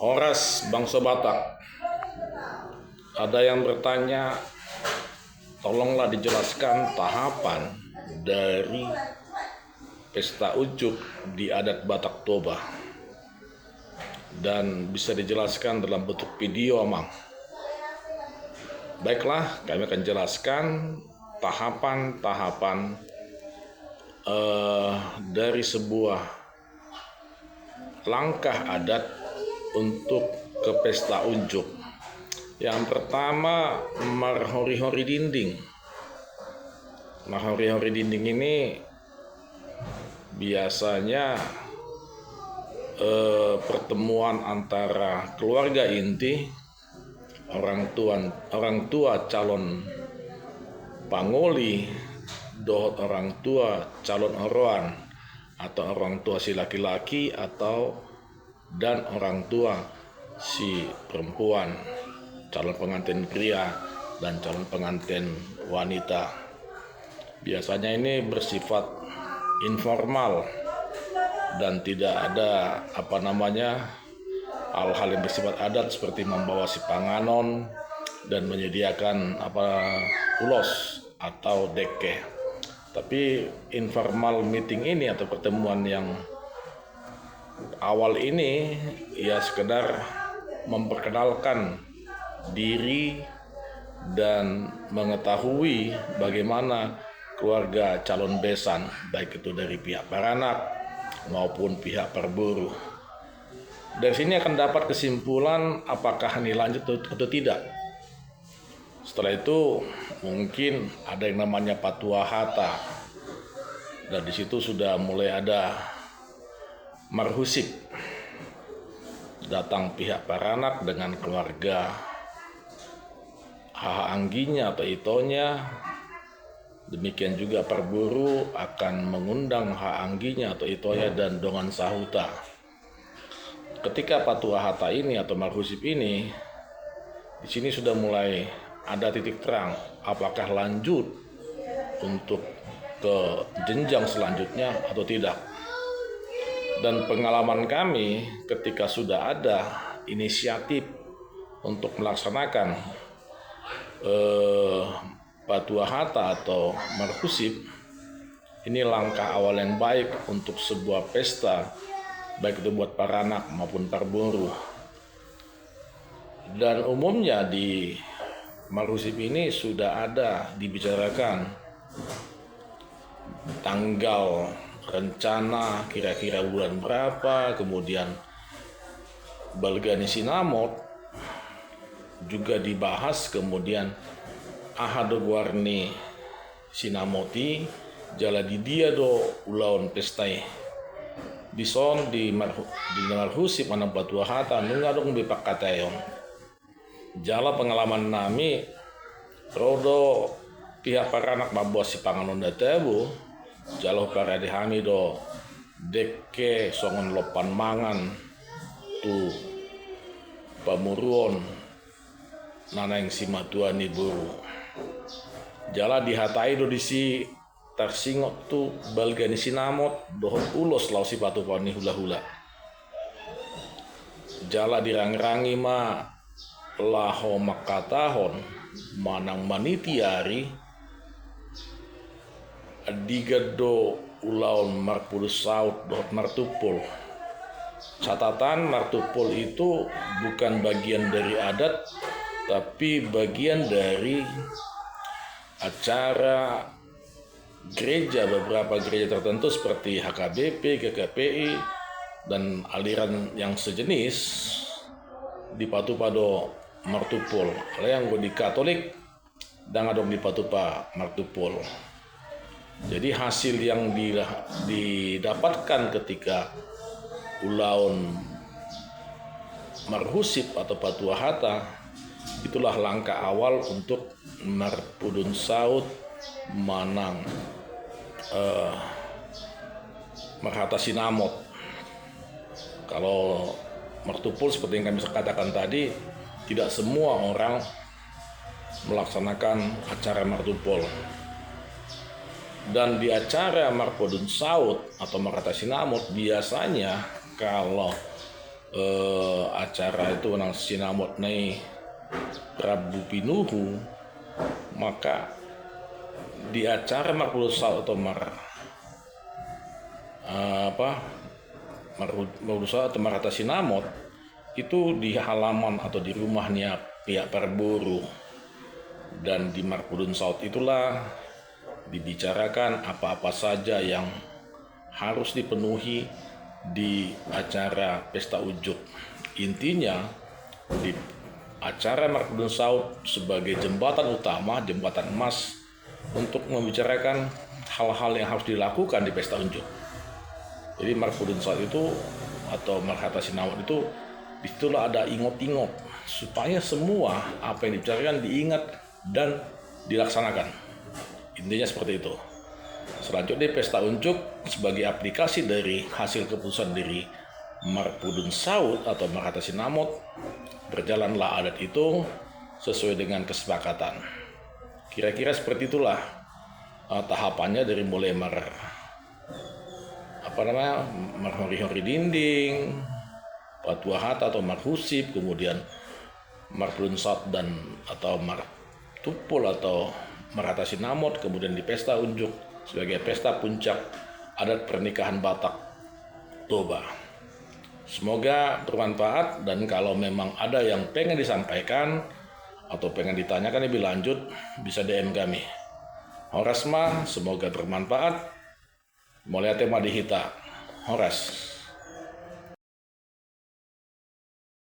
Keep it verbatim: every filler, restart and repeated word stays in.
Horas bangso Batak. Ada yang bertanya, tolonglah dijelaskan tahapan dari pesta unjuk di adat Batak Toba. Dan bisa dijelaskan dalam bentuk video, Amang. Baiklah, kami akan jelaskan tahapan-tahapan eh, dari sebuah langkah adat untuk ke pesta unjuk. Yang pertama, marhori-hori dinding. Marhori-hori dinding ini biasanya eh, pertemuan antara keluarga inti, orang tua, orang tua calon pangoli dohot orang tua calon oroan, atau orang tua si laki-laki atau dan orang tua si perempuan, calon pengantin pria dan calon pengantin wanita. Biasanya ini bersifat informal dan tidak ada, apa namanya, hal-hal yang bersifat adat seperti membawa sipanganon dan menyediakan apa, ulos atau dekke. Tapi informal meeting ini atau pertemuan yang awal ini ya sekedar memperkenalkan diri dan mengetahui bagaimana keluarga calon besan, baik itu dari pihak paranak maupun pihak parboru. Dari sini akan dapat kesimpulan apakah ini lanjut atau, atau tidak. Setelah itu mungkin ada yang namanya patua hata. Dan di situ sudah mulai ada marhusip. Datang pihak paranak dengan keluarga haha angginya atau itonya. Demikian juga parboru akan mengundang haha angginya atau itonya dan dongan sahuta. Ketika patua hata ini atau marhusip ini, di sini sudah mulai ada titik terang apakah lanjut untuk ke jenjang selanjutnya atau tidak. Dan pengalaman kami, ketika sudah ada inisiatif untuk melaksanakan eh, patua hata atau marhusip, ini langkah awal yang baik untuk sebuah pesta, baik itu buat paranak maupun parboru. Dan umumnya di marhusip ini sudah ada dibicarakan tanggal, rencana kira-kira bulan berapa, kemudian balga ni sinamot juga dibahas, kemudian aha do goar ni sinamot i, jala di dia do ulaon pesta i. Dison di marhu-, di marhusip manang patua hata nunga adong be pangkataion. Jala pengalaman nami, ro do pihak paranak mamboan sipanganon na tabo, jala huparade hami do dekke songon lompan mangan tu pamoruon na naeng simatua ni boru. Jala dihatai do disi tarsingot tu balga ni sinamot dohot ulos laho sipatupaon ni hulahula. Jala dirangrangi ma laho mangkatahon manang maniti ari, andigan do ulaon marpudun saut dohot martumpol. Catatan, martumpol itu bukan bagian dari adat, tapi bagian dari acara gereja, beberapa gereja tertentu seperti H K B P, G K P I, dan aliran yang sejenis, dipatupa do martumpol. Alai anggo di Katolik, ndang adong dipatupa martumpol. Jadi hasil yang di-, didapatkan ketika ulaon marhusip atau patua hata, itulah langkah awal untuk marpudun saut manang, eh, marhata sinamot. Kalau martumpol, seperti yang kami katakan tadi, tidak semua orang melaksanakan acara martumpol. Dan di acara marpudun saut atau marhata sinamot, biasanya kalau eh, acara itu nang sinamot na i Rabu Pinuhu, maka di acara marpudun saut atau mar eh, apa, marhu-, marpudun saut atau marhata sinamot itu di halaman atau di rumahnya pihak parboru dan di marpudun saut itulah dibicarakan apa-apa saja yang harus dipenuhi di acara pesta unjuk. Intinya, di acara marpudun saut sebagai jembatan utama, jembatan emas untuk membicarakan hal-hal yang harus dilakukan di pesta unjuk. Jadi marpudun saut itu atau marhata sinamot itu, disitulah ada ingot-ingot supaya semua apa yang dibicarakan diingat dan dilaksanakan. Intinya seperti itu. Selanjutnya pesta unjuk sebagai aplikasi dari hasil keputusan dari marpudun saut atau marhata sinamot, berjalanlah adat itu sesuai dengan kesepakatan. Kira-kira seperti itulah eh, tahapannya dari mulai mar apa namanya, marhori-hori dinding, patua hata atau marhusip, kemudian marpudun saut dan atau martumpul atau marhata sinamot, kemudian di pesta unjuk sebagai pesta puncak adat pernikahan Batak Toba. Semoga bermanfaat, dan kalau memang ada yang pengen disampaikan atau pengen ditanyakan lebih lanjut, bisa D M kami. Horas ma, semoga bermanfaat. Mauliate ma di hita. Horas.